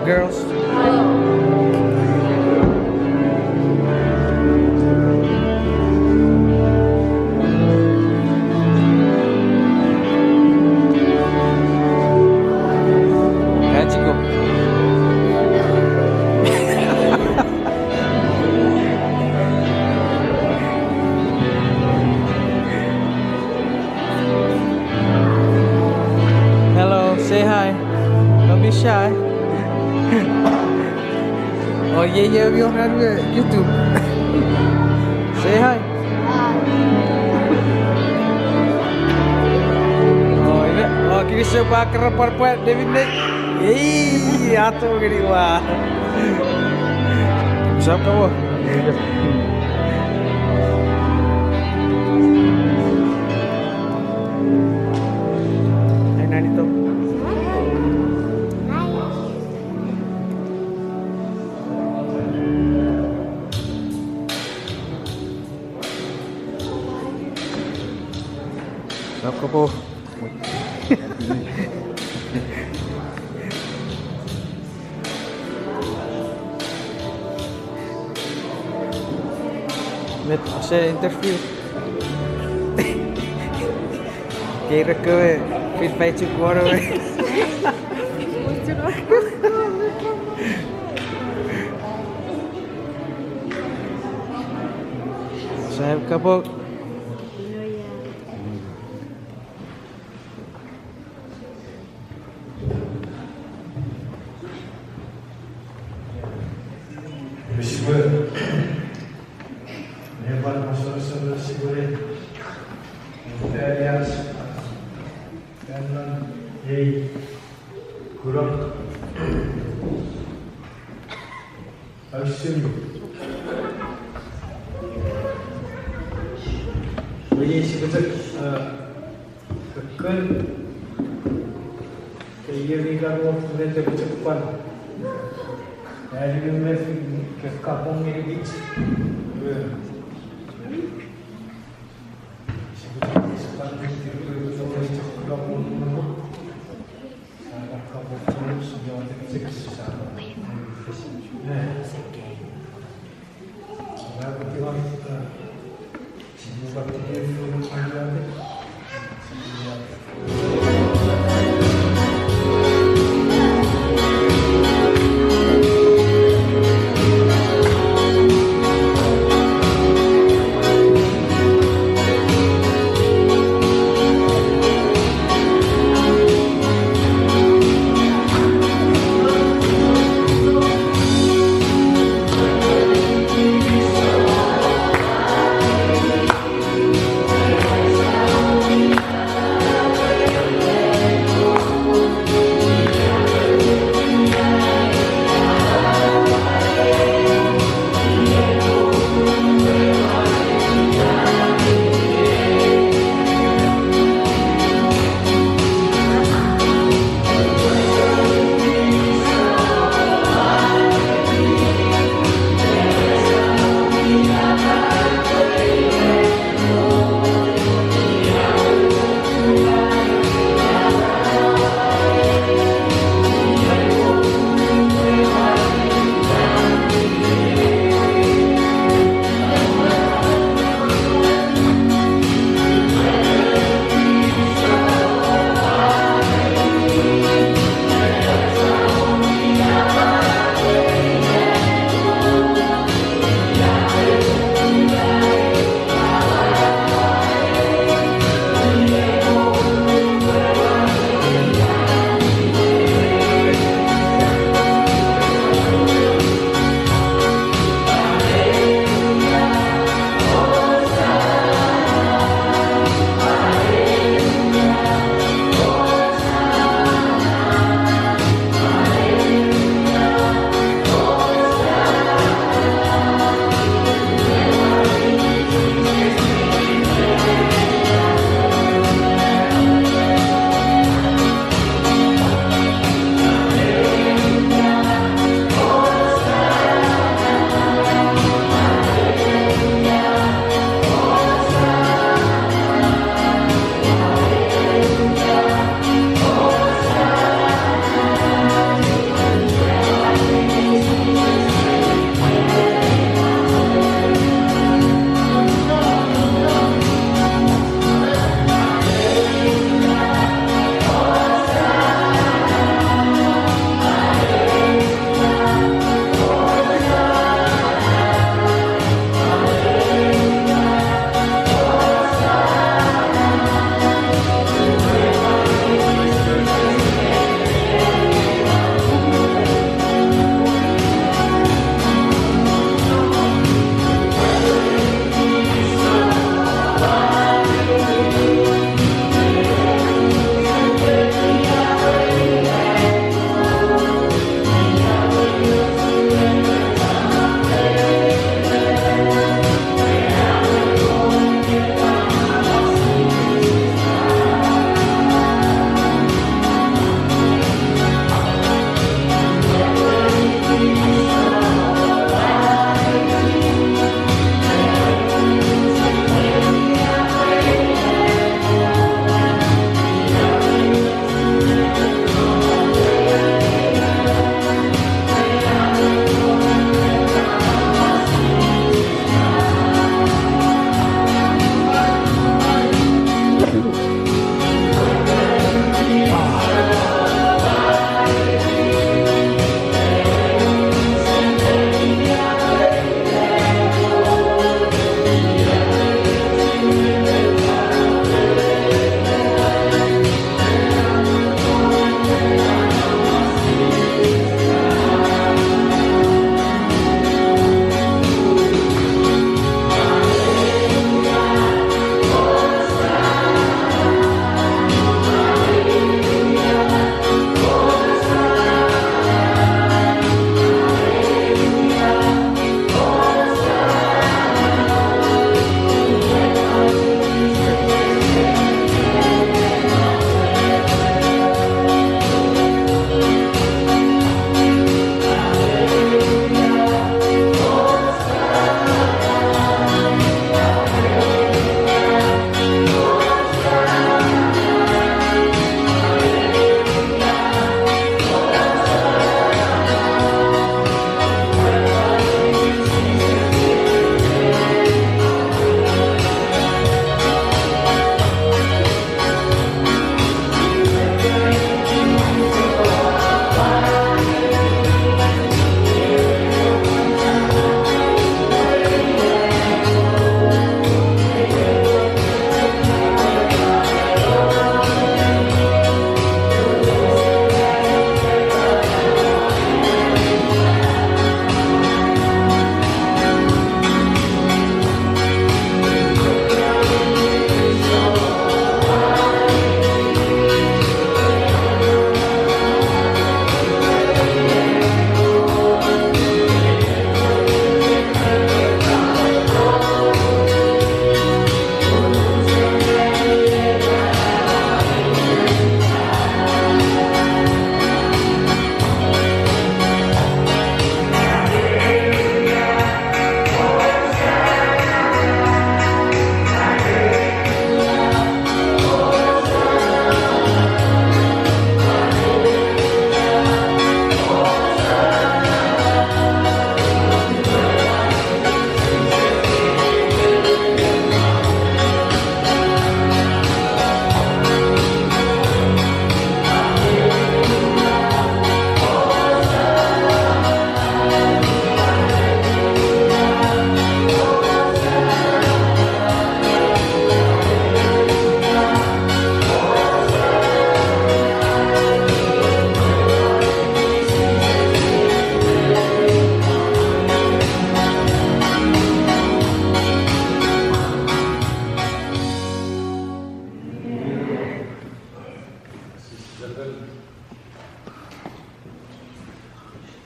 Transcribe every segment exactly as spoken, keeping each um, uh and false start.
Girls. Let's go. Hello, say hi. Don't be shy. Oh, yeah, yeah, we on YouTube. Say hi. Oh, yeah. Oh, kinisou pwe a kara pwan pwan David ne. Ei, ato ngeni wa. Sap kawo. Ai nanito. Sap kapo. Met se interview. Kei rekewe, fit fight chuk wano we. Sap kapo. Sipwe ne pwan masorosoros sipwe ne. Tarias. Kanan ei. Kulok. Ausun. Wei sipwe chok, eh, kokkon. Kei ieri ka mo ne te chok pwan. Ani me me fi ke kapong ngeni kich. Eh.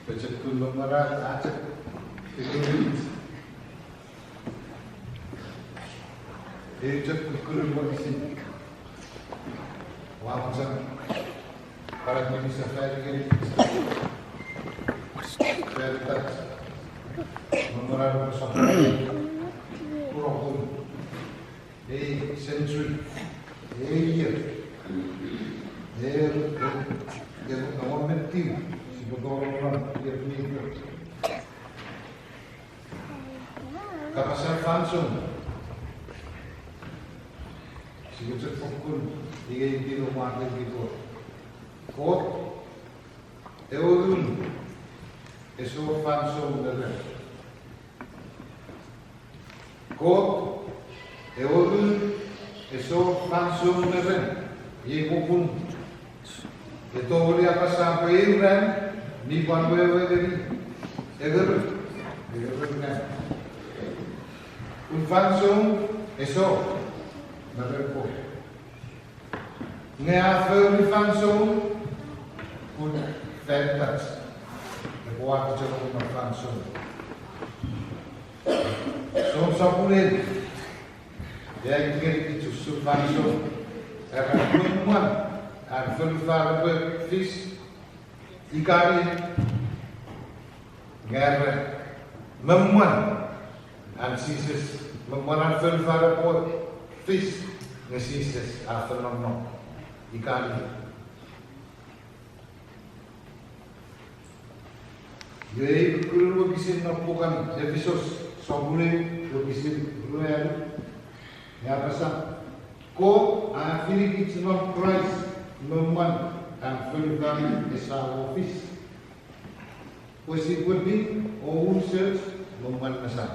Pochokun me mwarar a chok kukurich. Eu chok kukurun wokisin. Ua mochen pwan apinusa fan ngeni, fan itach. Me mwarar a sopweno. Kurokun. Ei century, ei ier, ei, ei, ei, engon me tiu, sipwe tori non ier mi fo. Kapasen fansoun. Sipwe chok fokkun, ikenai kin o mwaten kito. Kot, ewe Ngun, ese wor fansoun me ren. Kot, ewe Ngun, ese wor fansoun me ren, iei popun. E tongeni apasa pwe eu ran mi pwan wewe ngeni engerou, engerou ran. Pun fansoun ese wor me ren Kot. Nge a fori fansoun pun fan itach epwe wakichokuna fansoun. Soun sopun ei, e aiti ngenikich usun fansoun, era me mwan an fonufan epwe fis ikanien, nge era me mwan an Jises, me mwan an fonufan epwe fis nge Jises a fen nonnom ikanien. Iwe ei kukurun wokisin non puken Efisos sopun eu wokisin ruanu, e apasa, Kot a finikich non Kraist me mwan an fonufan esamo fis, pwe sipwe pin o unusoch me mwan mesan.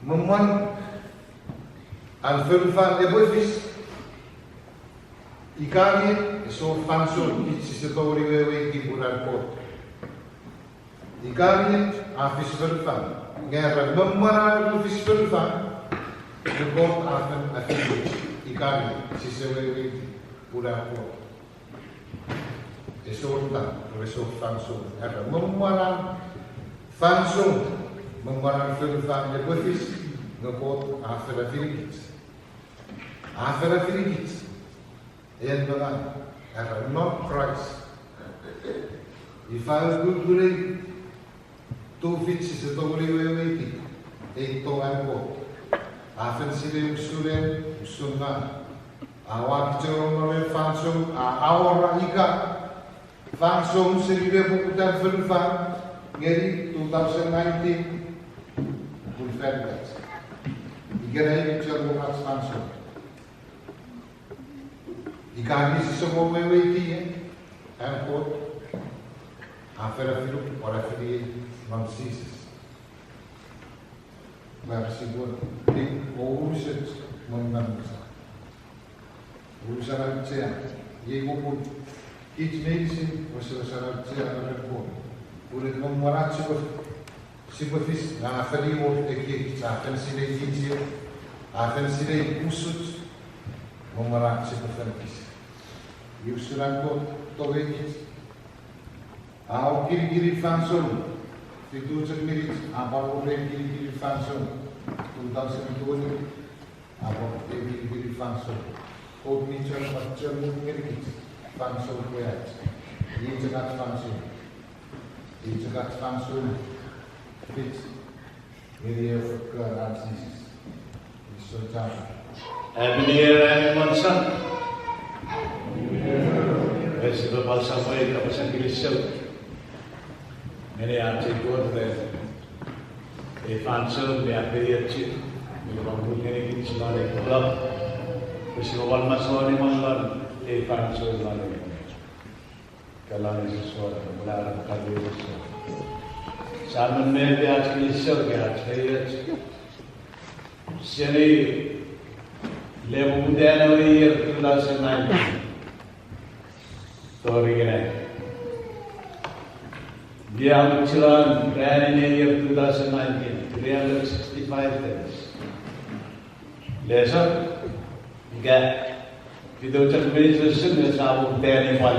Me mwan an fonufan epwe fis ikanien, ese wor fansoun kich sise tongeni weweiti pun an Kot. Ikanien a fis fonufan, nge era me mwan an epwe fis fonufan, nge Kot a fen afinikich ikanien sise weweiti pun an Kot. Ese wor ta, ese wor fansoun, era me mwan an fansoun, me mwan an fonufan epwe fis, nge Kot a fen afinikich. A fen afinikich. En me ngang, era non Kraist. Ifa ukukun ei tufich sise tongeni weweiti, ei tongen Kot. A fen sinei usun en, usun ngang. A wakichokuna non ei fansoun, a awora ika fansoun seni nepoputan fonufan ngeni two thousand nineteen, pun fan itach. Ikenai mi chok wor ach fansoun. Ika mi sise mo weweiti, an Kot a fen afinuk, pwan afini non Jises. Mwa sipwe pin o unusoch me mwan mesan. Unusen auchea, iei popun kich meinisin wesewesen auchea me ren Kot. Pun en me mwan ach sipwe, sipwe fis, nge a fen wor ekiekich, a fen sinei kich, a fen sinei usuch, me mwan ach sipwe fen fis. Iei usun an Kot tongeikich. A wor kinikinin fansoun, fitu chok minich, a pwan wor ei kinikinin fansoun, two thousand twenty, a pwan wor ei kinikinin fansoun. Kot mi chon, chon mut ngenikich fansoun pwe ach, iei chok ach fansoun. Iei chok ach fansoun fich ngeni ewe fokkun an Jises. Iso chapur. Happy New Year, Monson. Ese pwe pwan samwe kapasen kinisou ngeni ach ei Kot ren ei fansoun mi a feioch, mi pwan mut ngenikich non ei kulap. Ese pwe pwan masouan imwan non ei fansoun non ei Kalani sisor, mula ra kali sisor. Samen me ach kinisou ke ach feioch. Seni lepoputan ewe ier two thousand nineteen. Tori ikenai. Ia muchilan ranin ewe ier two thousand nineteen, three hundred sixty-five days. Lesor, ika Ito chok me chosen me sa poputa ne pwal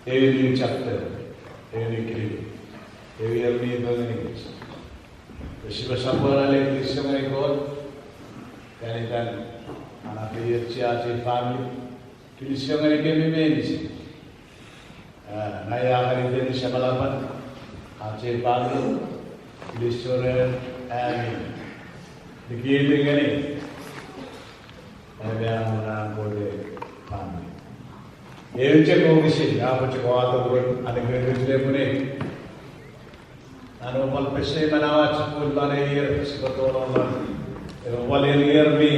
ewe new chapter, ewe new beginning, ewe ier mi pwe ngenikich. Sipwe sopweno le kilisou ngeni Kot, fan itan an a feioch ach ei family, kilisou ngenikemi meinisin. Ah, ngang ua kan iteni semalapan ach ei family, kilisou ren ami nikitu ngeni. Ame a mona kote family. Eu chok wokisin, a pwe chok wato pun ane kwe kwe chile pune. Ano pwal pesei manauach pun lon ei ier sipwe tonong lon. Ewe pwal ei ier mi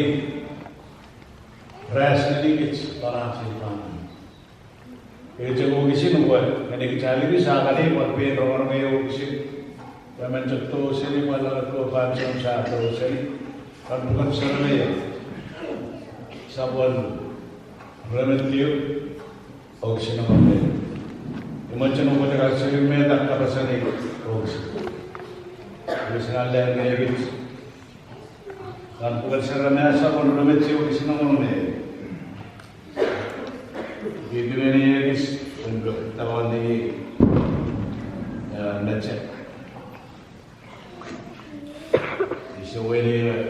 res ngenikich lon ach ei family. Eu chok wokisin pwe, ngenikich alimi sa kani pwal pen rongorong ei wokisin. Pwe men chok tou seni pwal lon ekkewe fansoun sa tou seni. Kan pukan Seremaia. Sopun rue me tiw, wokisin engon me ew. Ua mochen upwe chok ausening met a kapas ngeni wokisin. Wokisin a le ngenikich. Kan pukan Seremaia sopun rue me tiw wokisin engon me ew. Iti meni ekis, en pwe tawan ni, eh, neche. Ise weni, eh,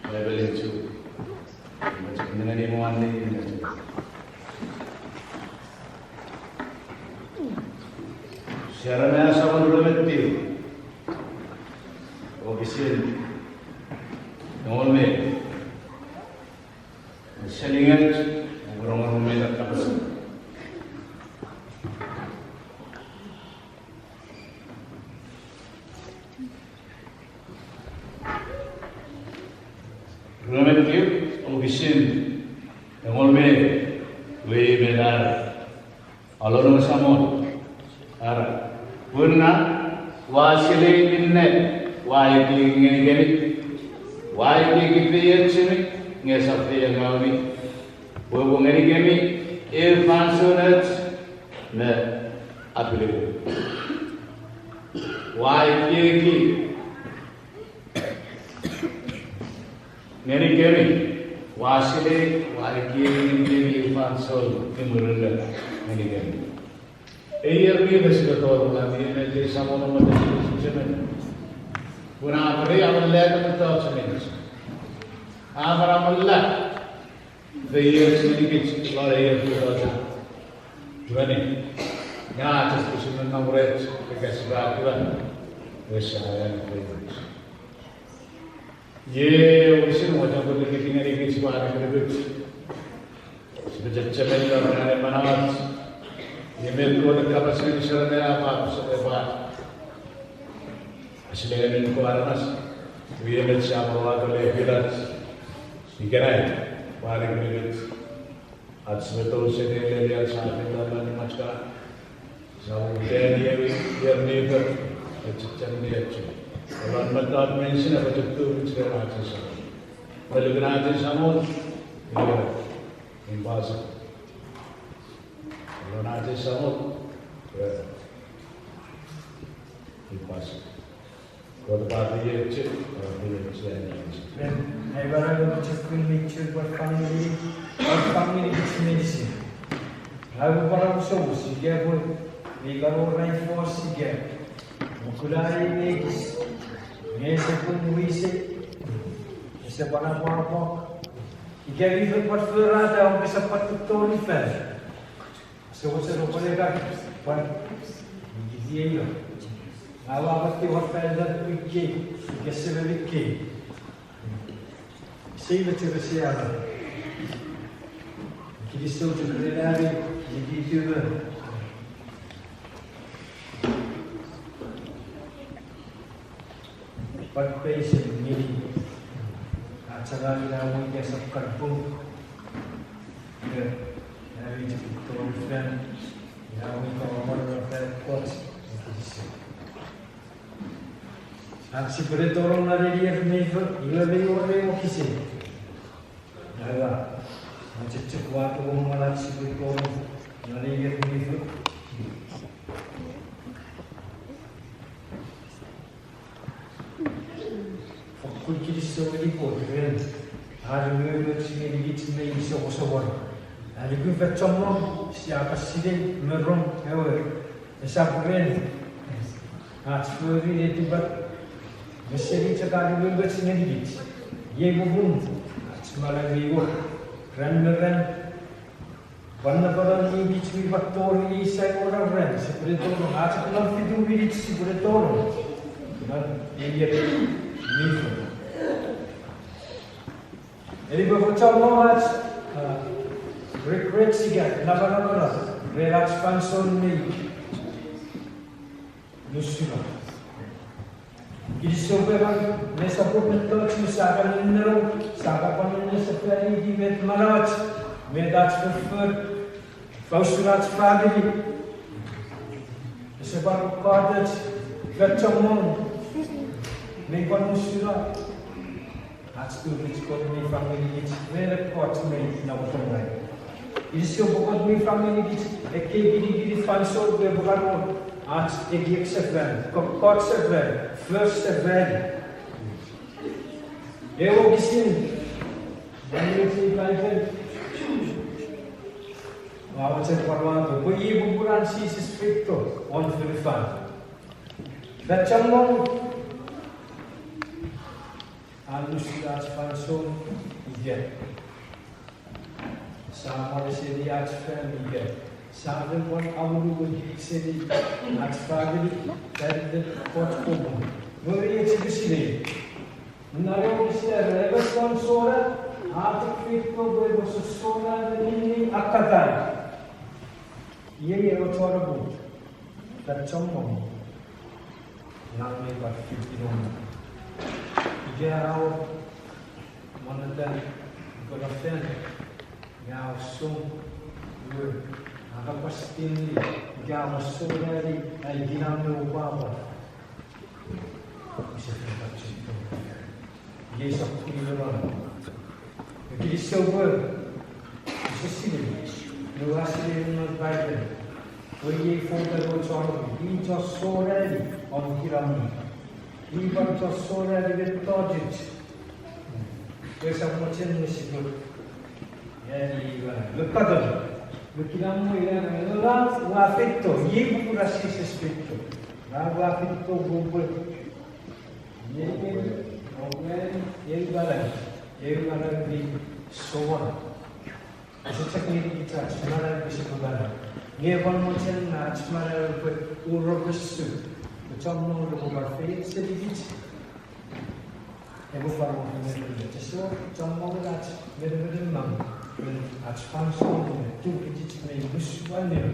Bible in Chuuk. Neche, nengeni mwan ni, neche. Seremaia sopun rue me tiw. Wokisin engon me ew. Seni ngat, rongorong met a kapas. Rue me tiw, wokisin engon me ew, iwe met a Alon ewe Samon, ara, pun ngang ua silei minne ua ekieki ngenikemi, ua ekieki feiochumi nge esap feiengaumi, pwe upwe ngenikemi ew fansoun och me apiluku. Ua ekieki ngenikemi, ua silei, ua ekieki ngenikemi ew fansoun mi murinno ngenikemi. Ei ier mi pwe sipwe tonong lon, iei met ei Samon a mochen sipwe chechemeni. Pun a pwari a mala mettoch meinisin. A pwari a mala feioch ngenikich lon ei ier mi pwe chechemeni. Iwe, nge a chok pwisin nonnom rech, ika sipwe etiwa, we sa ena feioch. Iei wokisin ua chok pwal ekieki ngenikich pwe anikinikich sipwe chechemeni lon ena manauach. Iei met Kot a kapas ngeni Seremaia a pwan sopwe pwan asilei ngeni ekkewe aramas, iwe met sia pwan wato le filach ikenai, pwe anikinikich ach sipwe tou seni lelian sa fita lon imwach kana. Sa pwan eni ewe ier mi pwe, echechemeni echo. Lon mettoch meinisin epwe chok tufich ren ach ei Samon. Pwe lukun ach ei Samon, iwe, impossible. Lon ach ei Samon, iwe, impossible. Kot a pwan feioch, a pwan feioch. Amen. Ai pwan ewe chok pwal mi chok pwal fangeni, pwal fangeni kich meinisin. Ai pwan omusomus ika pwe mi karo rai fos ika mokular ei meinisin. Nge ese pwan wise, ese pwan apwapwak. Ika mi fen pwan forata om kese pwan tori fan. Ese wesen pwan eka pwan nikiti eio. Nge ua pwan tori fan dat pwe ikei, ika seven ikei. Sei me chok ese ara. Kinisou chok ren ami, nikiti me. Pwan peisin ngeni, ach angang ina won ika sap kan pung. Ina, ina mi chok tori fan, ina won ika won fan kot, ina kinisou. Ach sipwe tonong non ei ier mi pwe, iwe mi wor ei wokisin. Awa, ach chok wato won ach sipwe tonong non ei ier mi pwe. Fokkun kinisou ngeni Kot ren An umoumoch ngenikich mei soposopono. An nuku fan chommong sia kan sinei me rong ewe esap ren ach fori netipan. Me seni chok an umoumoch ngenikich, iei popun ach manau mi wor ran me ran. Pwan napanapan mi kich mi pwan tori ei sai wor ran, sipwene tonong, ach chok non fitu minich sipwene tonong non ei ier mi fo. Eni pwe pwe chommong ach, ah, regrets ika napanapan ren ach fansoun mi nusuno. Kinisou pwe pwan ne sopun mettoch mi sia kan nenneno, sia kan pwan nenne sefani met manauach, met ach foffor, ifa usun ach famini. Ese pwan kokotoch, fan chommong mei pwan nusuno ach tufich Kot mi fang ngenikich ren ekkoch mei namotongai. Kinisou pwe Kot mi fang ngenikich ekkei kinikinin fansoun pwe epwe kan wor ach ekiek sefan, kokkot sefan, fos sefan. Ewe wokisin, non ei Paipen, ua mochen pwan wato pwe iei popun an Jises feito won fonufan. Fan chommong an nusun ach fansoun ika sia mwan seni ach famini ika sia fen pwan amunuku seni ach famini, fan ekkoch popun. Nge echik sinei, non ewe wokisin, emon chon sona a chok feito pwe epwe sossona ne ninni akkatai. Iei ewe chon oput, fan chommong ngang mei pwan fiti nom. Ika a wor manapan, ika a fen, ika a wor song, iwe a kapas tinni, ika a wor song nani ai kinamwe o pwapwa. Ise fen pwan chok iei sokkun iwe non. Kinisou pwe use sinei, nge ua sinei non Paipen pwe iei fouta ewe chon oput, i chon sonani om kinamwe, i pwan chon sonani mettochuch. Pwe esap mochen ne sipwe ani iwe, me katon, me kinamwe ina, nge ngang ua feito, iei popun an Jises feito. Ngang ua feito pwe epwe ngenikemi, o ngang, eu manau, eu manau mi sowan. Ese chok ngenikich ach manau pwe sipwe manau, nge pwan mochen ach manau pwe uropesu, pwe chommong repwe pwan feioch senikich. Epwe pwan wor menemenoch, ese wor chommong ach menemenoch non ach fansoun me tufichich mei musuan nio.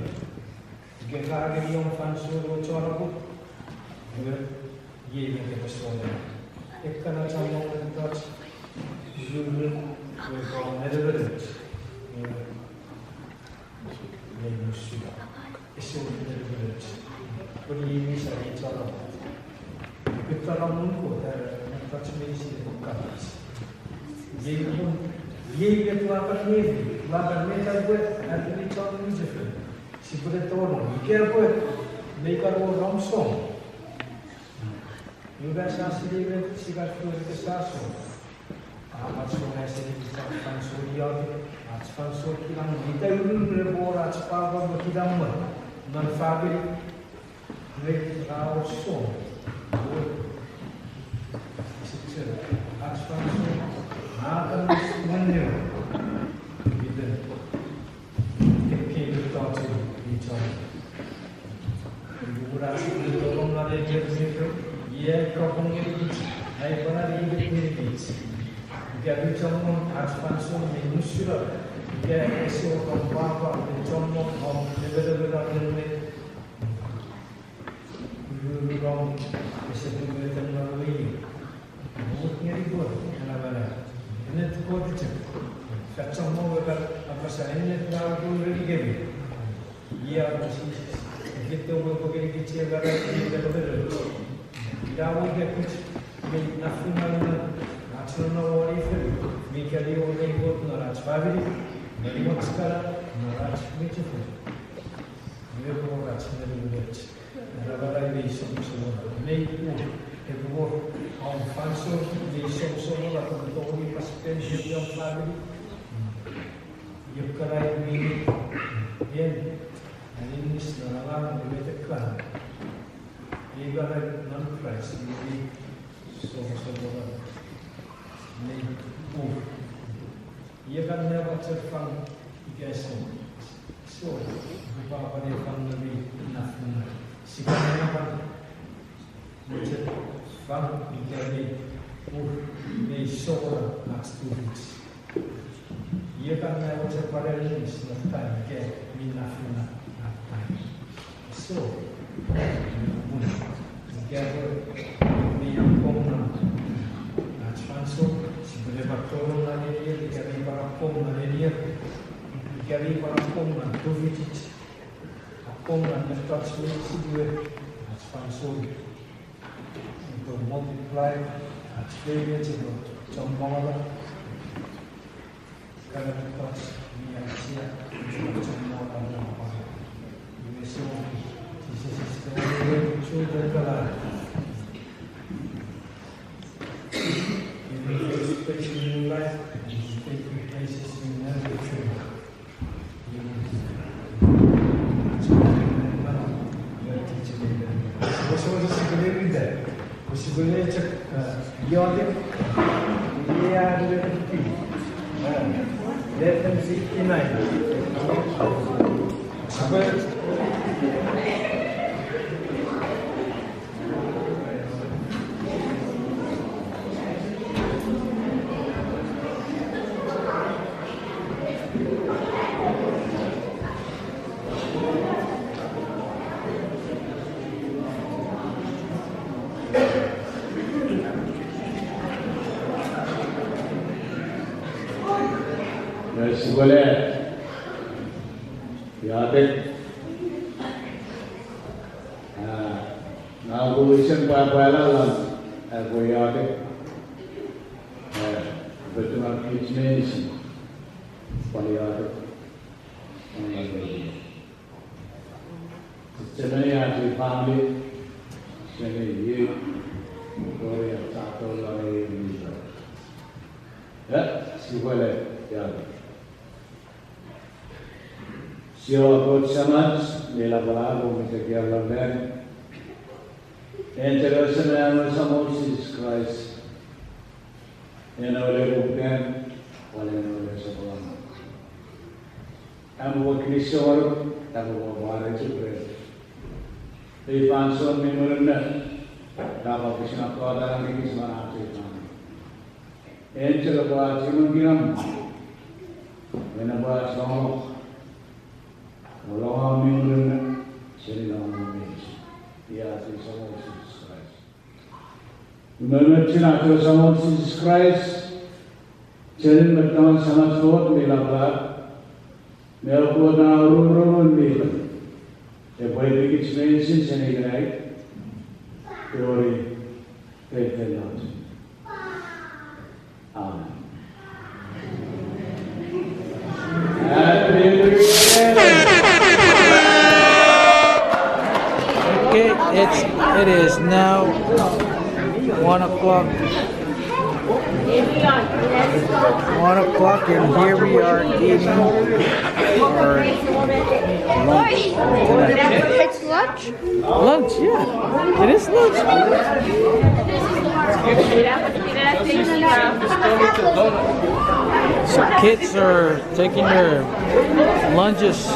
Ika ka ngeni om fansoun ewe chon oput, iwe iei met epwe sona. Ekkana chommong mettoch, ururun, iwe pwan menemenoch, iwe mei musuno. Ese wor menemenoch, pun iei mi sa ei chon oput. Kutta non muun Kot, mettoch meinisin epwe kapas. Iei pun, iei met ua kan mefi, ua kan mefi pwe, a, mi chon mwichefen, sipwene tonong ika pwe mei kan wor om song. Iwe sa sinei met sia kan fori ika sia song. A pwan song ai senikich ach fansoun iotek, ach fansoun kinamwe, ita ururun epwe wor ach pwapwa me kinamwe non famini. Nge ra wor song, wor, ese chok ach fansoun, a kan musuan nio. Iten ekkei mettoch mi chon. Iwe ura sipwe tonong non ei ier mi fo, iei a kapong ngenikich, ai pwan a ngenikich. Ika mi chommong ach fansoun mi musuno, ika ese wor om pwapwa, mi chommong om nemenemen me ururun om ese tumetem non ewe ier. Mut ngeni Kot ena manau. Ennet Kot chok. Ka chommong ewe ka apasa ennet na uku ngenikemi. Ia Jises, efeito pwe epwe ngenikich ei manau mi nemenemen. Ina mo ika kich mi nafinang non ach nonnom won ei fonu, mi kan wor ei Kot non ach famini, non imwach kana, non ach mwichefen. Iwe epwe wor ach menemenoch. Ena manau mi soposopono. Mei pung, epwe wor om fansoun mi soposopono, pwe tongeni pas pen seni om Iei ekkana minit, en, aninis non angang me metekkan. Iei ekkana non Kraist, iei soposopono. Nei ur. Iei ekkana ewe chok fang ika ese. So, upwe pwan efang ngeni nafuna. Sipwe ne pwan mochen fang ika mei ur, mei sokora ach tufich. Iei ekkana ewe chok pwan aninis non time ika mi nafuna ach time. So, ika mi akkom non ach fansoun, sipwe ne pwan tonong non nenier, ika mi pwan akkom non nenier, ika mi pwan akkom non tufichich, akkom non mettoch mi sipwe ach fansoun. Epwe multiply ach feioch, epwe chommongano. Kana mettoch mi auchea, epwe chommongano. Iwe so, Jesus is the way, the truth, and the life. He reveals faith in your life, and he takes you places you never dreamed. Sipwele iotek. Ah, ngang upwe wisen pwapwala lon ach iotek. Eh, upwe tungor kich meinisin pwan iotek. Chechemeni ach ei family, chechemeni ei, tori ach ei family. Eh, sipwele iotek. Sia Kot Semach mi lapalap, mi tekia lon nang. En chok ewe Semach me Samon Jises Kraist. En ewe le kukan, pwan en ewe le soponon. Am aupwe kinisou ngonuk, am aupwe pwari chok ren ei fansoun mi murinno, nap pwisin a Kot a ngenikich non ach ei family. En chok epwe ach imwen kinamwe, en epwe ach longolong, o longolong mi murinno seni longolong meinisin. Ina ach ei Samon Jises Kraist. Umoumochun ach ei Samon Jises Kraist, chenin me tongen Semach Kot mi lapalap, me Kot na ururun mi pin, epwe epeikich meinisin seni ikenai tori feinfeino chok. Amen. Okay, it's, it is now one o'clock. One o'clock, and here we are eating our lunch for tonight. It's lunch? Lunch, yeah. It is lunch. So kids are taking their lunches.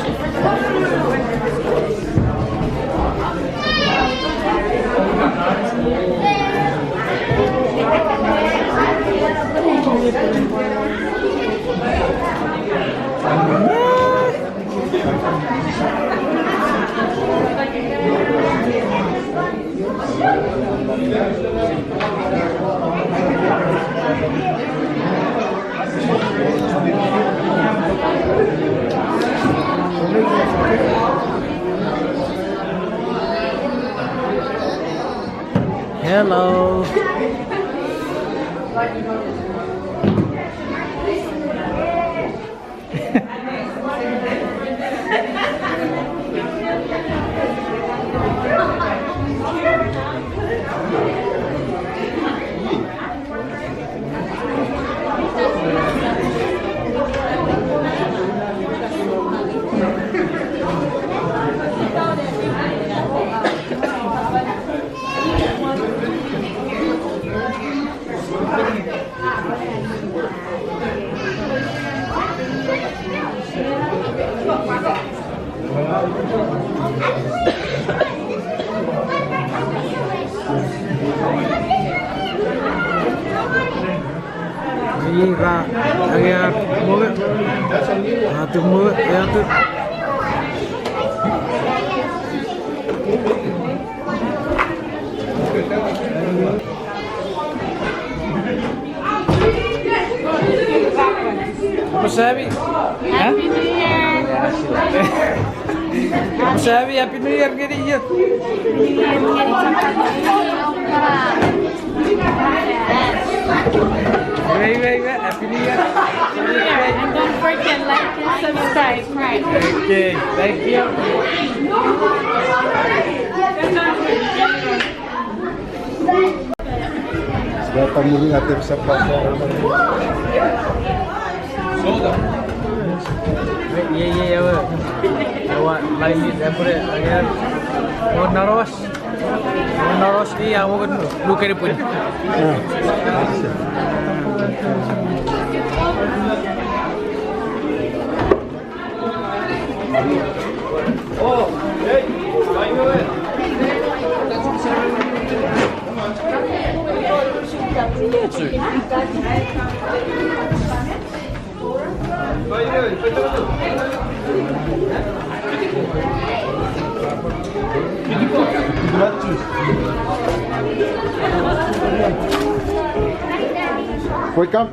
Hello. Iei ra angei ar mongo. Ra tu mongo, ra tu. Papa Sami. Huh? Happy New Year. Papa Sami, Happy New Year ngeni iot. Happy New Year ngeni iot. Wei, wei, wei, Happy New Year. Happy New Year, and don't forget like and subscribe. Okay, thank you. Sipwe muringa tepsap. Iei, iei, ewe. Ewe, lainit, epwe, again. Won naros. Won naros, i, a, won lukeni pwin. Welcome.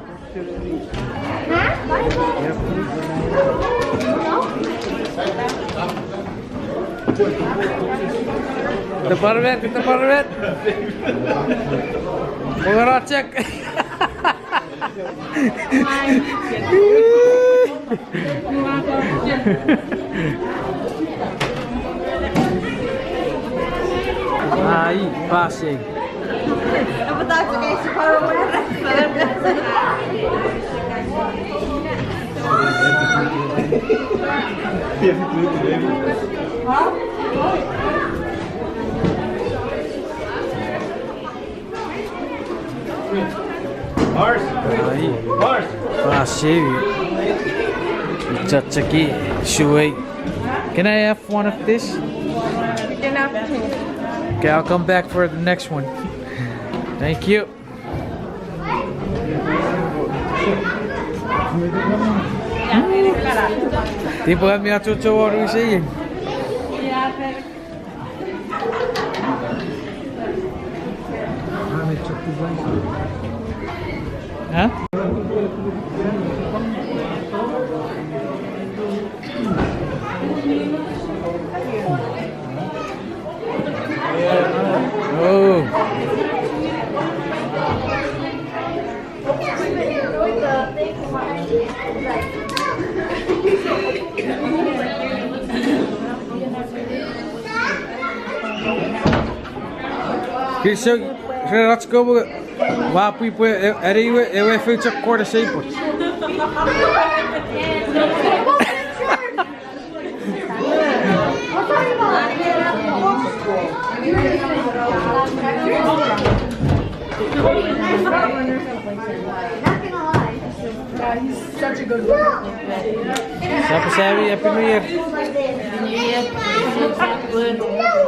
Department, department. We're gonna check. Ai, passing. Ai. Passing. Chachaki, shuei. Can I have one of this? You can have two. Okay, I'll come back for the next one. Thank you. Tipwe mi achocho wonu sei. Huh? Oh. Kiso, re ratsko mo, wa pwipwe, e, ani we, ewe food truck corner seipwe. Sapa Sami, Happy New Year. Happy New Year.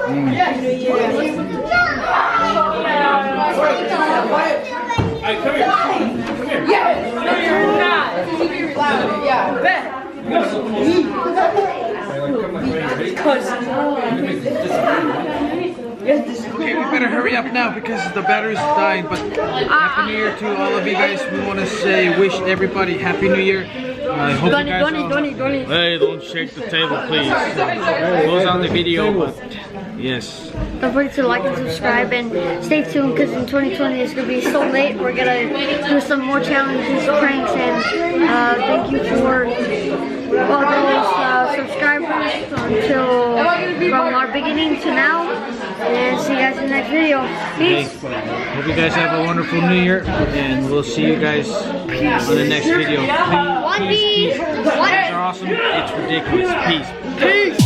Mm. Hey, come here. Come here. Yeah. Okay, we better hurry up now because the battery's dying, but Happy New Year to all of you guys. We wanna say, wish everybody Happy New Year. I hope you guys are... Hey, don't shake the table, please. Close out the video, but yes. Don't forget to like and subscribe, and stay tuned, 'cause in twenty twenty it's gonna be so lit. We're gonna do some more challenges, pranks, and, uh, thank you for all those, uh, subscribers until from our beginning to now. And see you guys in the next video. Peace. Hey, hope you guys have a wonderful New Year, and we'll see you guys on the next video. One Piece. Peace. One Piece. You guys are awesome. It's ridiculous. Peace. Peace.